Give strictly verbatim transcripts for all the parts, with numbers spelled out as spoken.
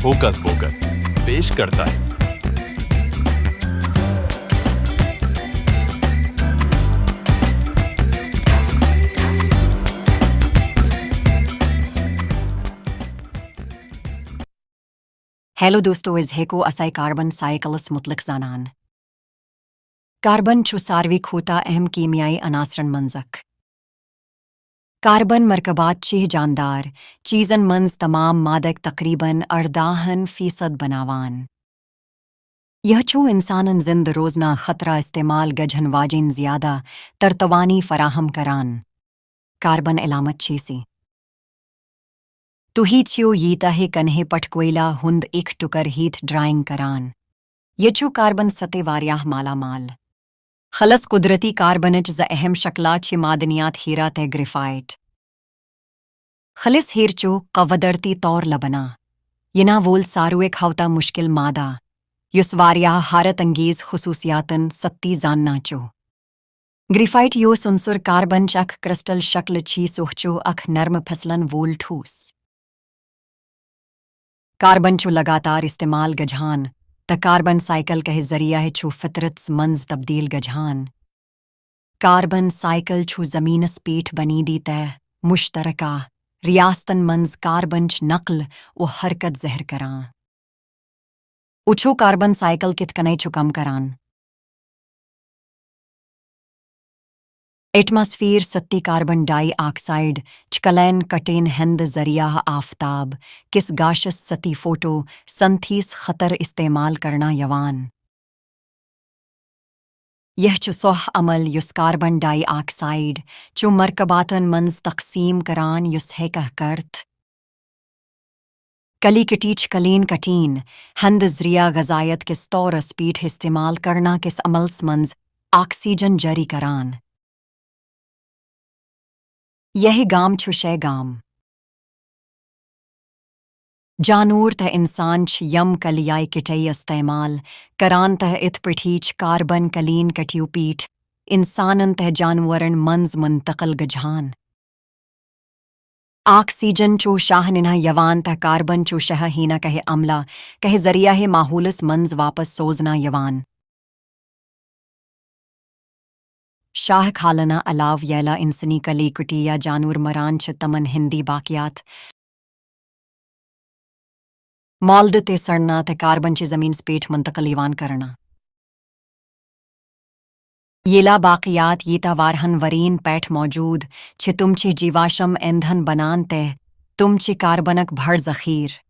Hocus Pocus پیش کرتا ہے۔ Hello دوستو، از ہیکو اسائی کاربن سائیکلس متعلق زانان۔ کاربن چھُ ساروی کھوتہ اہم کیمیائی عناصرن منٛز اکھ۔ کاربن مرکبات چھِ جاندار چیزن منٛز تمام مادک تقریباً ارداہن فیصد بناوان۔ یہ چھُ انسانن زندٕ روزنہ خطرہ استعمال گژھن واجین زیادہ تر توانائی فراہم کران۔ کاربن علامت چھِ سی۔ تُہۍ چھِو ییٖتاہ کنہے پٹھ کوئلہ ہُنٛد اکھ ٹُکر ہیتھ ڈرائنگ کران۔ یہ چھُ کاربن سطح واریاہ مالا مال۔ خلص قدرتی کاربنچ زٕ اہم شکلہ چھِ معدنیات ہیرا تہٕ گریفائٹ۔ خلص ہیر چھُ قدرتی طور لبنہ ینہ وول ساروے کھوتہ مشکل مادہ، یُس واریاہ حیرت انگیز خصوصیاتن سۭتۍ زاننہ چھُ۔ گریفائٹ یُس عنصر کاربنچ اکھ کرسٹل شکل چھِ، سُہ چھُ اکھ نرم پھسلن وول ٹھوس۔ کاربن چھُ لگاتار استعمال گژھان، تہٕ کاربن سائیکل کہِ ذریعہ چھُ فطرتس منٛز تبدیل گژھان۔ کاربن سائیکل چھُ زمینس پیٹھ بنیادی تہٕ مشترکہ ریاستن منٛز کاربنچ نقل و حرکت ظاہر کران۔ وچھو کاربن سائیکل کِتھ کٔنۍ چھُ کٲم کران۔ ایٹماسفیر سۭتۍ کاربن ڈائی آکسائیڈ چھُ کلین کٹین ہٕنٛدِ ذریعہ آفتاب کِس گاشس سۭتۍ فوٹو سنتھیس خٲطرٕ استعمال کرنہٕ یِوان۔ یہ چھُ سُہ عمل یُس کاربن ڈائی آکسائیڈ چھُ مرکباتن منٛز تقسیم کران، یُس ہیکہ کرتھ۔ کلی کٹی چھُ کلین کٹین ہٕنٛدِ ذریعہ غذائیت کِس طورس پیٹھ استعمال کرنہ کِس عملس منٛز آکسیجن جٲری کران۔ یہ گام چھُ شے گام۔ جانور تہٕ انسان چھِ یم کلیائی کٹے استعمال کران تہٕ اتھ پٲٹھۍ چھِ کاربن کلین کٹیو پیٹھ انسانن تہٕ جانورن منٛز منتقل گژھان۔ آکسیجن چھُ شاہ نِنہٕ یِوان تہٕ کاربن چھُ شاہ ہینہ کہِ عملہ کہِ ذریعہ ماحولس منٛز واپس سوزنہٕ یِوان۔ شاہ کھالنہٕ علاوٕ ییٚلہِ انسٲنی کلی کٹی یا جانور مران چھِ، تمن ہٕنٛدۍ باقیات مالڈ تہٕ سڑنہٕ تہٕ کاربن چھِ زمینس پیٹھ منتقل یِوان کرنہٕ۔ ییٚلہِ باقیات ییٖتیٛاہ واریاہن ؤرین پیٹھ موجود چھِ، تِم چھِ جیواشم ایندھن بنان تہٕ تِم چھِ کاربنک بٔڑ ذخیرٕ۔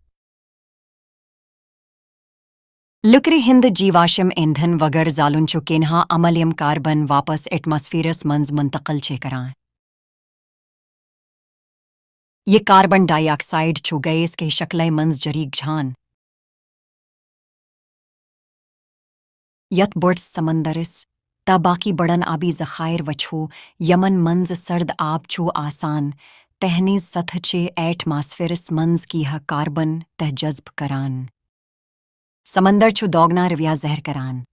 لکرِ ہُنٛد جیواشم ایندھن وغٲر زالُن چھُ کینٛہہ عمل، یِم کاربن واپس ایٹماسفیرس منٛز منتقل چھِ کران۔ یہ کاربن ڈائی آکسائیڈ چھُ گیس کہِ شکلہِ منٛز جٲری گژھان۔ یتھ بٔڑس سمندرس تہٕ باقی بڑن آبی ذخائر وچھو، یمن منٛز سرد آب چھُ آسان، تہنٛز سطح چھِ ایٹماسفیرس منٛز کینٛہہ کاربن تہٕ جذب کران۔ سمندر چھُ دوگنا رویہ ظاہر کران۔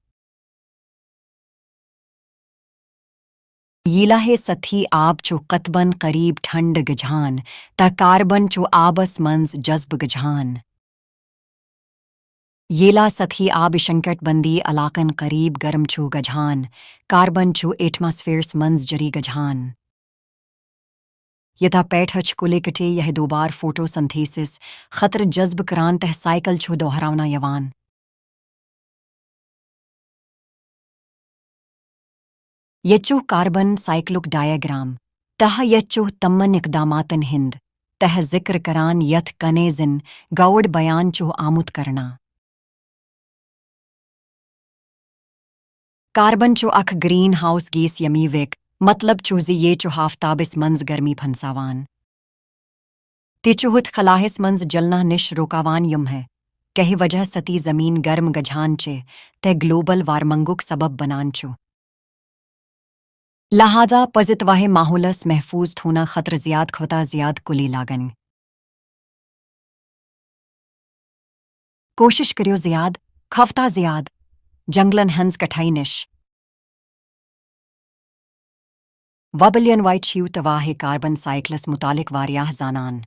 ییٚلہِ سطحی آب چھُ قطبن قریب ٹھنڈٕ گژھان تہٕ کاربن چھُ آبس منٛز جذب گژھان۔ ییٚلہِ سطحی آب شنکٹ بندی علاقن قریب گرم چھُ گژھان، کاربن چھُ ایٹماسفیرس منٛز جٲری گژھان۔ یتھا پیٹھ چھِ کلی کٹے یہ دوبار فوٹو سنتھیسس خٲطرٕ جذب کران تہٕ سائیکل چھُ دہراونہٕ یِوان۔ یہ چھُ کاربن سائیکلُک ڈایاگرام تہٕ یہ چھُ تمن اقداماتن ہُنٛد تہٕ ذکر کران یتھ کٔنۍ زن گۄڈٕ بیان چھُ آمُت کرنہٕ۔ کاربن چھُ اکھ گرین ہاؤس گیس، ییٚمیُک مطلب چھُ زِ یہِ چھُ آفتابس منٛز گرمی پھنساوان۔ تہِ چھُ ہُتھ خلاہس منٛز جلنہٕ نِش رُکاوان، یِم ہے کہِ وجہ سۭتۍ زمین گرم گژھان چھِ تہٕ گلوبل وارمنگُک سبب بنان چھُ۔ لہذا پزِ توہہِ ماحولس محفوظ تھونہٕ خٲطرٕ زیادٕ کھۄتہٕ زیادٕ کُلۍ لاگٕنۍ۔ کوٗشِش کٔرِو زیادٕ کھۄتہٕ زیادٕ جنگلن ہٕنٛز کٹٲے نِش۔ وبلین وائٹ چھِو توہہِ کاربن سائیکلس متعلق واریاہ زانان۔